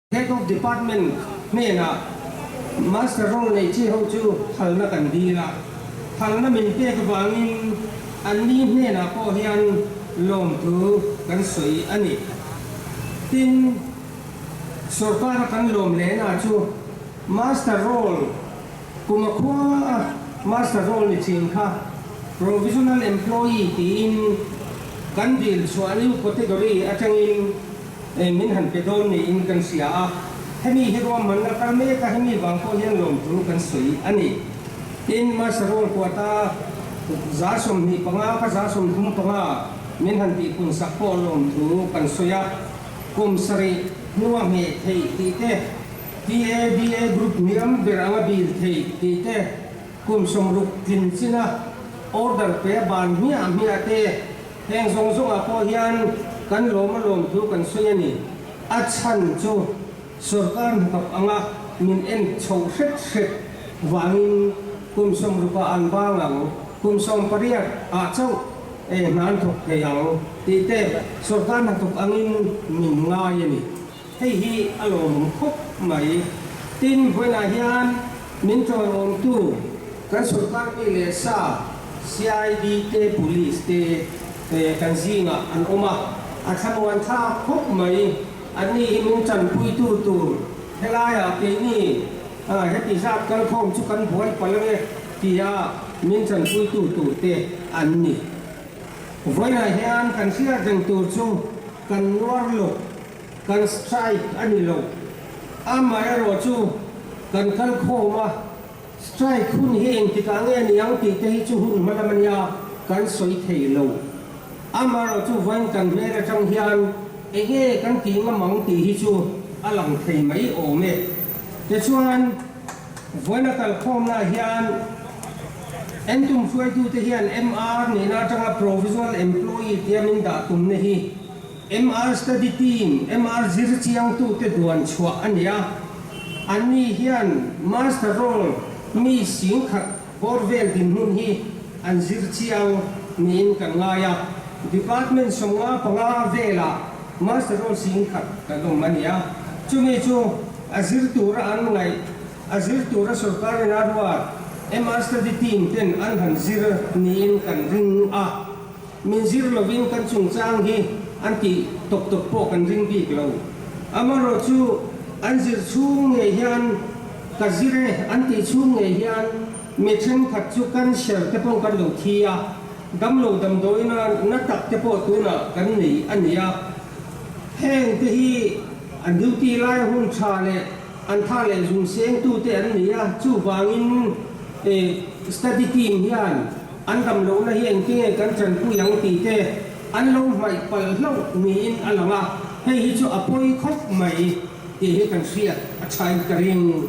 Head of Department hnenah Master Roll nei chi ho chu phalna kan dil a, phalna min pek avangin anni hnenah pawh hian lawmthu kan sawi a ni. Tin, sorkara kan lawm lehna chu Master Roll kum a khua a Master Roll ni thin kha Provisional Employee tiin kan dil chhuah new category atangin Eng min han pe dawn niin kan hria a, hemi hi ruahmanna kal mek a, hemi vang pawh hian lawmthu kan sawi a ni. Tin, Master Roll kuata 25 ka 35 min han tihpun sak pawh lawmthu kan sawi a, kum sarih hnua ngheh theih tih te, PADA group hniam ber anga bil theih tih te, kum 60 tlin china order pe a ban hmiah hmiah te, Heng zawng zawngah pawh hian kan lawm a lawm thu kan sawi a ni. A chhan chu sorkar hnathawk anga min en chho hret hret vangin kum 60ah an bang ang, kum 18 ah chauh e hna an thawk thei ang tih te sorkar hnathawk angin min ngai a ni. Hei hi a lawmawm khawp mai. Tin, vawiinah hian min ṭawiawmtu kan sorkar mi leh sa CID te, Police te kan zingah an awm a, a thlamuan thlak khawp mai. Anni hi min ṭanpuitu tur helaiah keini heti zat kalkhawm chu kan buai palh ange tia min ṭanpuitu tur te an ni. Vawiinah hian kan hriat reng tur chu kan nuar lo. Kan strike a ni lo. Amaherawh chu kan kal khawm a, strike hun hi engtikah nge ni ang tih te hi chu hun hma lam a nia, kan sawi thei lo. Amaherawh chu vawiin kan hmel atang hian enge kan tih ngam ang tih hi chu a lang thei mai awm e. Tichuan vawiin a kal khawmnaah hian Entum hruaitute hian MR nihna atanga provisional employee tia min dah tumna hi, MR Study Team, MR zir chiangtute duan chhuah a ni a, anni hian Master Roll mi 10,000 bawr vel dinhmun hi an zir chiang niin kan ngai a, Department 55 velah Master Roll 10,000 kan awm a ni a, chumi chu a zir tura an ngaih, a zir tura sorkarin a ruat MR Study Team ten an han zir niin kan ring a. Min zir lovin kan chungchang hi an tih tawp tawp pawh kan ring bik lo. Amaherawh chu an zir chhung ngei hian ka zir e an tih chhung ngei hian mi thenkhat chu cancer te pawh kan lo thi a, damlo damdawiina na tak te pawh tunah kan nei a ni a. Heng te hi an duty lai hun tha leh an tha leh zung sengtu te an ni a, chuvangin study team hian An dam lohna hi engtinge kan tanpui ang tih te an lo hmaih palh hlauh niin a lang a, hei hi chu a pawi khawp mai tih hi kan hriat a thain ka ring.